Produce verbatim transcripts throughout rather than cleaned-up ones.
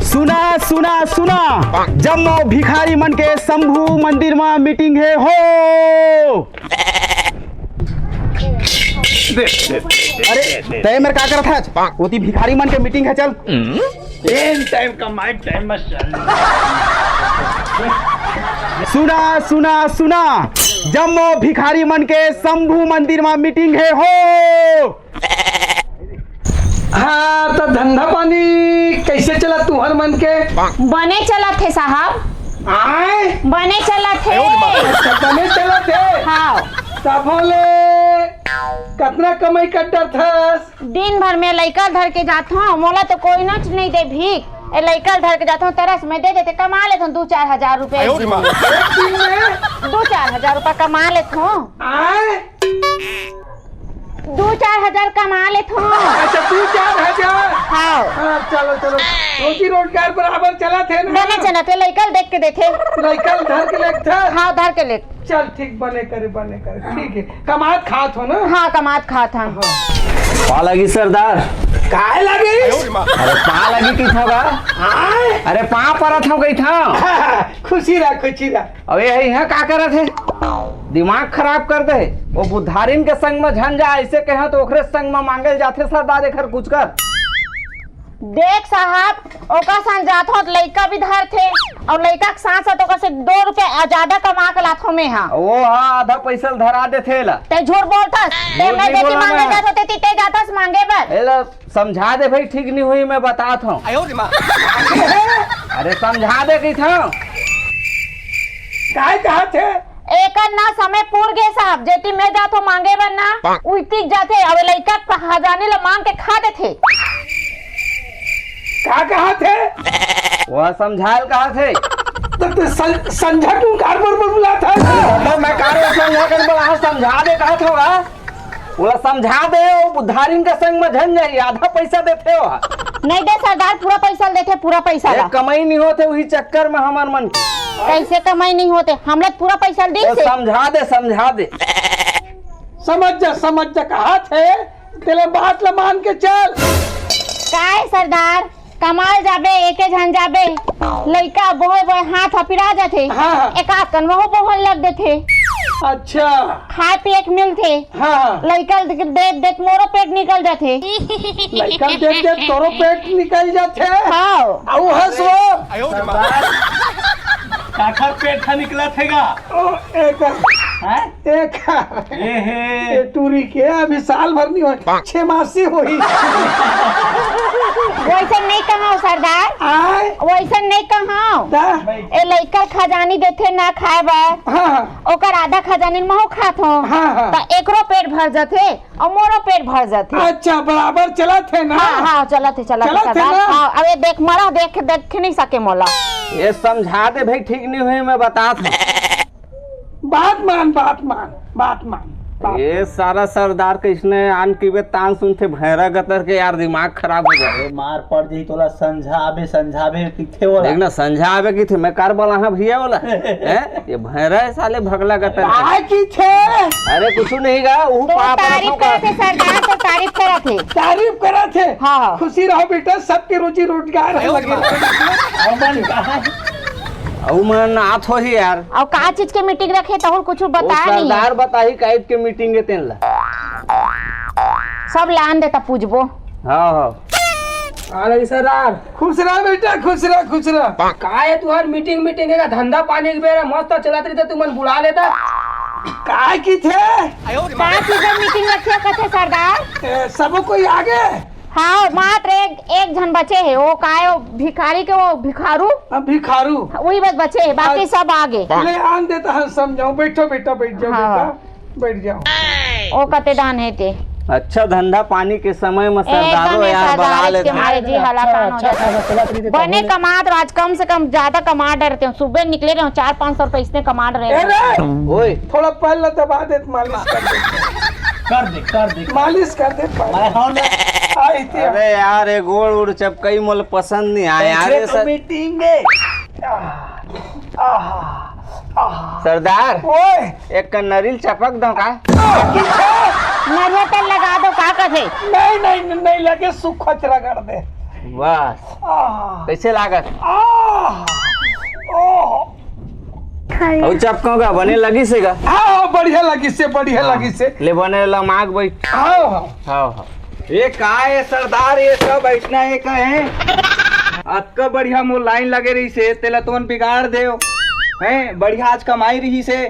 सुना, सुना, सुना, जम्मो भिखारी मन के शंभू मंदिर म मीटिंग हे हो। अरे, तय मेर का करत हस? ओती भिखारी मन के मीटिंग हे, चल। एन टाइम का माइक टाइम में चल। सुना, सुना, सुना, जम्मो भिखारी मन के शंभू मंदिर म मीटिंग हे हो। हाँ, त धंधा पानी कइसे चलत तुहर मन के? बने चलत हे साहब। आय? बने चलत हे। अच्छा, बने चलत हे। हाँ। तभो ले कतना कमाई कर डरथस? दिन भर में लइका धर के जाथों, मोला तो कोई नच नहीं दे भीख। ए लइका धर के जाथों, तरस में दे देथे, कमा लेथों दू चार हजार रुपया। एक दिन में? दू चार हजार रुपया कमा लेथों। आय? दू चार हजार कमा लेथों। अच्छा, दू चार हजार। हाँ। हाँ, चलो, चलो। रोजी रोजगार बराबर चलत हे ना? बने चलत हे, लइका ल देख के देथे। लइका ल धर के लेथस? हाँ, धर के लेथ। चल, ठीक, बने करे, बने करे, ठीक हे। कमात खात हो ना? हाँ, कमात खात हन। हाँ। पा लगी सरदार। काय लगी? अरे पा लगी किथों गा? आय? अरे पा परत हों कहिथों। खुशी रह, खुशी रह। अबे यही यहाँ का करत हे? दिमाग खराब कर दे। वो बुधारिन के संग में झन जा, ऐसे कहे तो ओकरे संग में मांगे जाथे सरदार, एकर कुछ कर। देख साहब, ओकर संग जाथों त लइका भी धरथे, अउ लइका के साथ साथ ओकर से दो रुपया ज्यादा कमा के लाथों मैं हा। वो हा आधा पैसा ल धरा देथे एला। ते झूठ बोलथस, ते झूठ मैं नहीं देके बोला मांगे मैं। जाथों, ते, ते जाथस मांगे बर। एला समझा दे भाई, ठीक नहीं हुई, मैं बतात हों। अरे समझा दे कहिथों। काय कहत हे? एकर ना समय पूर गे साहब, जेती मैं जाथों मांगे बर ना, उइती जाथे, अबे लइका के खजानी ल मांग के खा देथे। का कहत हे? वो समझाय ल कहत हे। त, त सं-, संझा क्यों कार बर बर बुलात हस? तो मैं कार बर संझा कर बोला, हाँ, समझा दे कहत हों गा। ओला समझा दे, वो बुधारिन के संग में झन जाही, आधा पैसा देथे वो। नहीं दे सरदार, पूरा पैसा ल देथे, पूरा पैसा ए, ला। कमाई नहीं होथे, उही चक्कर में हमर मन के। कैसे कमाई नहीं होथे? हमला पूरा पैसा ल तो दीस हे। समझा दे, समझा दे। समझ जा, समझ जा, कहत हे, तेला बात ला मान के चल। काय सरदार, कमाल जाबे, एके झन जाबे, लइका बोहे बोहे हाथ ह पिरा जाथे। हाँ, हाँ। एकाध कन वहू बोहन लग देथे। अच्छा। खाए पिए के मिलथे। हाँ, हाँ। लइका ल देख देख मोरो पेट निकल जाथे। लइका ल देख देख तोरो पेट निकल जाथे। हाँ। अउ हंस वो। काखर पेट ह निकलत हे गा? ओ, एक हैं? एक ए हे। ए टूरी के अभी साल भर नहीं होय, छह मासी होही। वैसे नहीं कहो सरदार। आय? वैसे नहीं कहो। दा? ए लइका खजानी देथे ना खाए बर। हाँ, हाँ। ओकर आधा खजानी महू खात हों। हाँ, हाँ। त एकरो पेट भर जाथे अउ मोरो पेट भर जाथे। अच्छा, बराबर चलत हे ना? हाँ, हाँ, चलत हे, चलत हे चलत हे सरदार। ना? हाँ, अब ये देख, मरा देख, देख नहीं सके मोला। ये समझा दे भाई, ठीक नहीं हुई, मैं बतात हों। बात मान, बात मान, बात मान, बात ये सारा सरदार कइसने आन की बे तान सुनथे, भैरा गतर के यार दिमाग खराब हो जाए। अरे मार पड़ जाही तोला, संझा आबे, संझा आबे किथे ओला। देख ना, संझा आबे किथे, मैं कार बोला हाँ भैया बोला। हैं? ये भैरा है साले भगला गतर के। काय किथे? अरे कुछ नहीं गा, वो तो पाप तारीफ रखो का। करत हे सरदार, तो तारीफ करत हे। तारीफ करत हे। हाँ, हाँ। खुशी रहो बेटा, सबके रोजी रोजगार हे लगे। अउ मन आत होही यार। अउ का चीज के मीटिंग रखे, तहुल कुछ वो बताया नहीं है। सरदार बताही काइट के मीटिंग हे तेन ला। सब लान देता पूछबो। हाँ, हाँ। आ लगी सरदार। खुश रह बेटा, खुश रह, खुश रह। का हे तुहर मीटिंग, मीटिंग हे का? धंधा पानी के बेरा मस्त चलत रहिते, तुमन बुला लेता। काय किथे? का चीज के मीटिंग रखे कथे सरदार? ए, सबो कोई आगे? हाँ, मात्र एक, एक झन बचे हे, वो काय, वो भिखारी के, वो भिखारू। हाँ, भिखारू। वही बस बचे हे, बाकी अच्छा। सब आगे। ले आन देता हन, समझाऊं। बैठो बेटा, बैठ जाओ हाँ। बेटा, बैठ जाओ। ओ कते दान हे ते। अच्छा, धंधा पानी के समय में सरदारो एकदम यार सरदार बना के लेते हैं। मारे जी हलाकान हो अच्छा, जाता है। अच्छा, चला, चला, चला, बने चला। कमात रहो, आज कम से कम ज्यादा कमा डरते हो। सुबह निकले रहो, चार पाँच सौ रुपए इसने कमा रहे ए हो। रे, ओए। थोड़ा पहले दबा दे, मालिश कर दे। कर दे, कर दे। मालिश कर दे पहले। मैं हूं ना। आई थी। अबे यार, ये गोड़ उड़ चपकई मोल पसंद नहीं आया यार, ऐसे ये तो सब। मीटिंग में। आह, आह, आह। सरदार, ओए। एक कन्नरी ल चपक दो का? आह, किथे? नरियर तेल लगा दो, का कथे? नहीं, नहीं, नहीं लगे, सुखच रगड़ दे। बस। आह। कैसे लागत? आह। ओह। अउ चपका गा, बने लगिस हे गा? हाँ, हाँ, बढ़िया लगिस हे, बढ़िया हाँ। लगिस हे। ले बने ला माग बैठ। हाँ, हाँ। हाँ, हाँ। ये का हे सरदार, ये सब अइसना हे कहे? अतका बढ़िया मोर लाइन लगे रहिस हे, तेला तोन बिगाड़ देव। हैं, बढ़िया आज कमाई रहिस हे।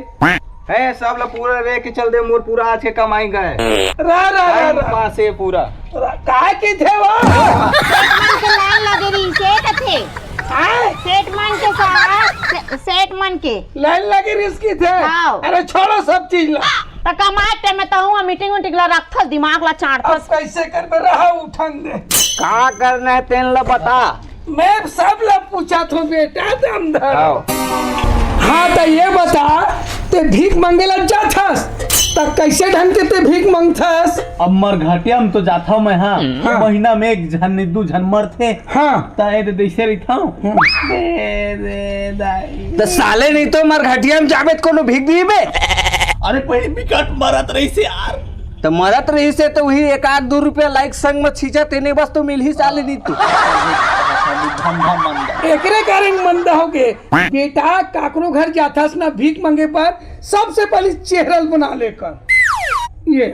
हैं, सब ला पूरा रे के चल दे, मोर पूरा आज के कमाई गए। रा, रा, रा, टाइम रा। पास हे पूरा। रा, काय कथे वो? सेठ मन के लाइन लगे रहिस हे कथे। हाँ? सेठ मन के साथ, से-, सेठ मन के। लाइन लगे रहिस कथे। हाँ। अरे छोड़ो सब चीज ला। त कमाए टाइम में तहूँ मीटिंग उटिंग ला रखथस, दिमाग ला चाटथस। अब कैसे करबे, रहा उठन दे। का करना हे तेन ला बता। मैं सब ला पूछत हूँ बेटा, दम धर। आओ। हाँ, त ये बता, ते भीख मांगे ला जाथस, त कैसे ढंग के ते भीख मांगथस? अब मरघटिया में तो जाथव मैं, हाँ। हाँ। महीना में एक झन, दू झन मरथे। हाँ। त ए दे, दइसे रहिथव। हम्म। दे, दे, दाई। त साले नहीं तो मरघटिया में जाबे त कोनो भीख दिही बे? अरे पहले बिकट मरत रहिस हे यार। त मरत रहिस हे त उही एक आध दू रुपया लाइक संग में छींचा तेने बस तो मिलही साले नहीं तो। धंधा मंदा। एकरे कारण मंदा हो गे। बेटा, काकरो घर जाथस ना भीख मांगे बर, सबसे पहले चेहरा ल बना ले कर। ये,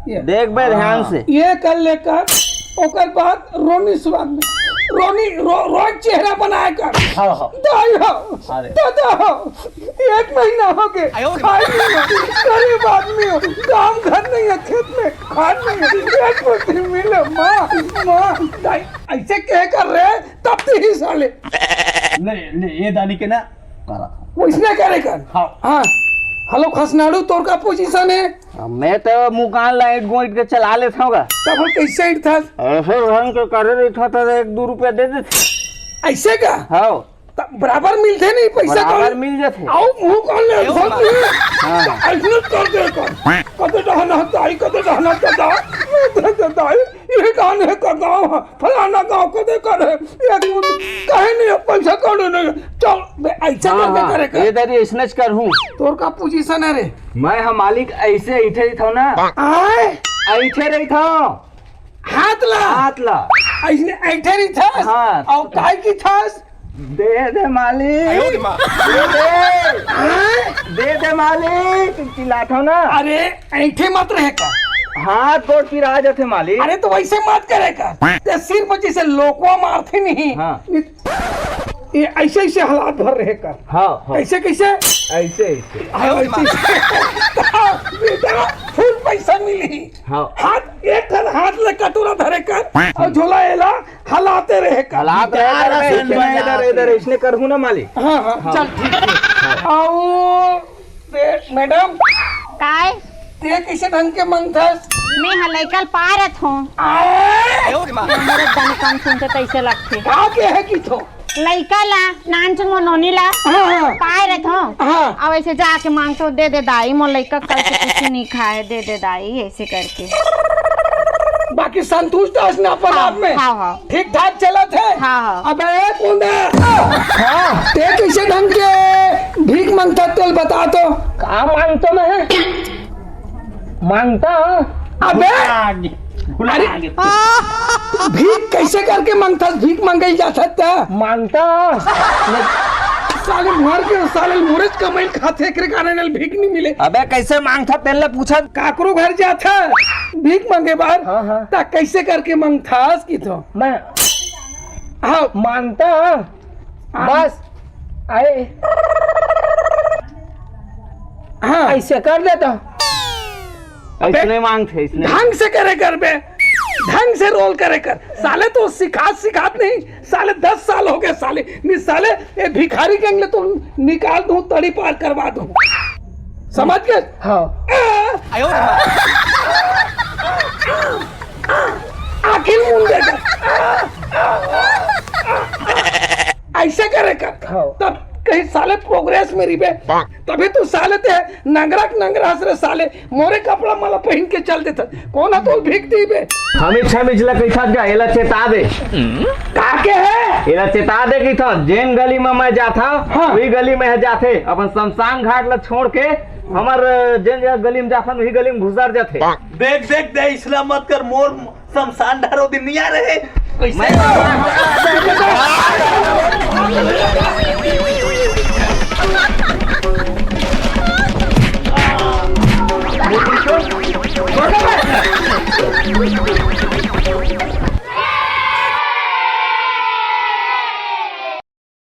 ये। देख बे ध्यान से। ये कर ले कर, ओकर बाद रोनी सुराग में। रोनी, रो-, रोज चेहरा बनाए कर। हाँ, हाँ। दाई हो, अरे। दादा हो, एक महीना हो गे, आयो रे। खाए नहीं हो, गरीब आदमी हो, काम घर नहीं हे, खेत में खाद नहीं हे, एक रोटी मिले, माँ, माँ, दाई, ऐसे कह कर रे, तब तो ही साले। ले, ले, ये दानी के ना, करा। वइसने करे कर। हाँ। हाँ। हेलो खसनाड़ू, तोर का पोजीशन हे? मैं तो मुँह कान लाइट गोइट के चला लेथव गा। तब हम कैसे इठथस? ऐसे ढंग के करे रहिथव त एक दू रुपया दे देथे। ऐसे का? हाँ। त बराबर मिलथे नहीं पैसा बराबर कौड़ी? मिल जाथे। आओ मुँह कान ले, अरे सब वाह। मिल। हाँ। त ऐसने कर दे कर। कते डहना दाई, कते डहना दादा। दाई, ये कौन हे का गाँव हे? फलाना गाँव कते कर हे? ये कहे नहीं हे, पैसा कौड़ी नहीं हे। चल, बे, ऐसा हाँ, करके हाँ, करे कर। ये दरी ऐसने च करहूँ। तोर का पोजीशन हे रे? मैं हम मालिक ऐसे ऐठे रहिथव ना। आय? ऐठे रहिथव। हाथ ला। हाथ ला। ऐसने ऐठे रहिथस? हाँ। अउ काय कहिथस? दे दे मालिक। आयो रे माँ। दे दे। हाँ? दे दे मालिक। चिल्लाथव ना। अरे, ऐठे मत रहे कर। हाथ गोड़ पिरा जाथे मालिक। अरे, त वइसे मत करे कर। ते सिर्फ जइसे लोकवा मारथे नहीं। हाँ। ये ऐसे, ऐसे हालात भर रहे कर। हाँ, हाँ। कैसे, कैसे? ऐसे, ऐसे। हाँ, ऐसे, ऐसे। बेटा, फुल पैसा मिलही। हाँ। हाथ, एक ठन हाथ ले कटोरा धरे कर अउ झोला एला हलाते रहे कर। हलात रहे कर, मैं ऐसने, इधर, इधर, ऐसने करहूँ ना मालिक। हाँ, हाँ, हाँ। चल, ठीक हे। अउ, ते, मैडम। काय? ते कैसे ढंग के मंगथस? मैं ह लइका ल पाए रथों। आय! मोरे दानी काम सुनते तइसे लगथे। का के हे कि थो? लइका ला, नानचुन मोर नोनी ला, हाँ, हाँ। पाए रथों। हाँ। अब ऐसे जाके मांगथों, दे दे दाई, मोर लइका कल से कुछ नहीं खाए, दे दे दाई, ऐसे करके। बाकी संतुष्ट हस ना अपन हाँ, आप में? हाँ, हाँ। ठीक ठाक चलत हे? हाँ, हाँ। अबे ए कुंदा, हाँ। ते कैसे ढंग के भीख मांगथस तेला बता तो? का मांगथों मैं? मांगथों? अबे! भुला गे, भुला अरे! गे। भीख कैसे करके मांगथस? भीख मांगे ल जाथस त? मांगथों। साले मर गे, साले मोरेच कमाई ल खाथे, एकरे कारण ल भीख नहीं मिले। अबे कैसे मांगथस तेला पूछत? काकरो घर जाथस भीख मांगे बर, हाँ, हाँ। त कैसे करके मांगथस कि तो? मैं हाँ। मांगथों। हाँ। बस, आए। हाँ। ऐसे कर देथों। अबे, ऐसने मांगथे, ऐसने। ढंग से करे कर बे, ढंग से रोल करे कर। साले तो सिखात, सिखात नहीं, साले दस साल हो गे साले। नहीं साले, ये भिखारी गैंग ले तो निकाल दूं, तड़ी पार करवा दूं। समझ गे? हाँ। आ! आयो रे माँ। आखिर मुंह देगा। ऐसे करे कर। हाँ। तब कहीं साले प्रोग्रेस में रहिबे। तभी तू साले ते नंगरा के नंगरा हस रे साले। मोरे कपड़ा मला पहिन के चल देथस। कोन ह तोला भीख दिही बे? हमिच हमिच ला कहिथस गा, एला चेता दे। का के हे? एला चेता दे कहिथस, जेन गली में मैं जाथों, हाँ। वही गली में ह जाथे। अपन शमशान घाट ला छोड़ के हमर जेन जगह गली में जाथन, वही गली में घुसर जाथे। देख, देख, दे, इसला मत कर, मोर शमशान ढारो दिन नहीं आ रहे। कैसे? मैं